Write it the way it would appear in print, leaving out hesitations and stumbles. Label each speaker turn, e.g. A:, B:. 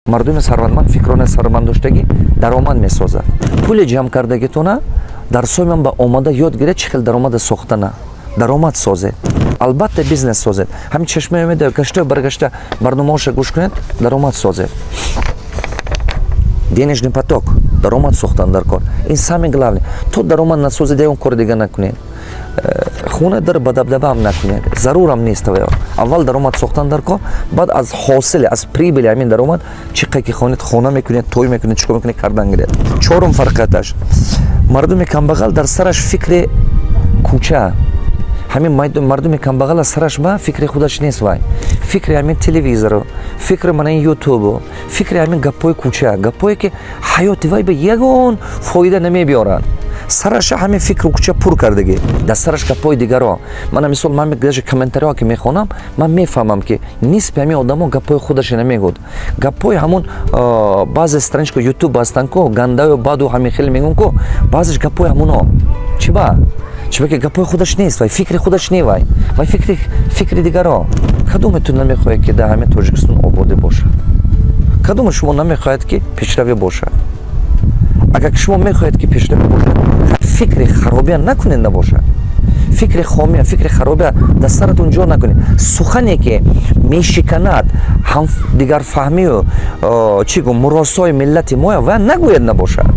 A: Мардуми сарватманд фикрони сарватманд доштагӣ даромад месозад. Пули ҷамъ кардагитона дарсои ман ба омада ёд гиред, чӣ хел даромада сохтана. Даромад созед, албатта, бизнес созед. Ҳамин Чашмаи умеда гаштаю баргашта барномаҳоша гӯш кунед, даромад созед. Денежный поток, даромад сохтан дар кор, ин самый главный. То даромад насозед, ягон кори дига накунед. Хона дар бадабдабаам накунед, зарурам нест. Аваё аввал даромад сохтан дар кор, баъд аз ҳосили, аз прибыли ҳамин даромад чӣ қадр ки хонед, хона мекунед, той мекунед, чӣ кор мекунед, кардан гиред. Чорум фарқияташ: мардуми камбағал дар сараш фикри кӯча. Ҳамин мардуми камбағал аз сараш ба фикри худаш нест, вай фикри ҳамин телевизору, фикри мана ин ютубу, фикри ҳамин гапҳои кӯча, гапҳое ки ҳаёти вай ба ягон фоида намебиёранд. Сараша ҳамин фикру кӯча пур кардагӣ, дар сараш гапҳои дигаро. Мана мисол, ман даже комментариҳо ки мехонам, ман мефаҳмам, ки нисфи ҳамин одамо гапҳои худаша намегӯд, гапҳои ҳамун баъзе страничка ютуб ҳастанд ку, гандаю баду ҳамин хеле мегӯн ку, баъзеш гапҳои ҳамуно. Чиба? Чиба ки гапҳои худаш нест, вай фикри худаш не, вай фикри дигаро. Кадоме ту намехоҳед, ки дар ҳамин Тоҷикистон ободӣ бошад? Кадоме шумо намехоҳед, ки пешравӣ бошад? Агар ки шумо мехоҳед, ки пешравӣ бошад, фикри харобия накунед, набошад фикри хомия, фикри харобия дар саратон ҷо накунед. Сухане ки мешиканад ҳам дигарфаҳмию, чӣ гум, муросои миллати моя, ва нагӯяд, набошад.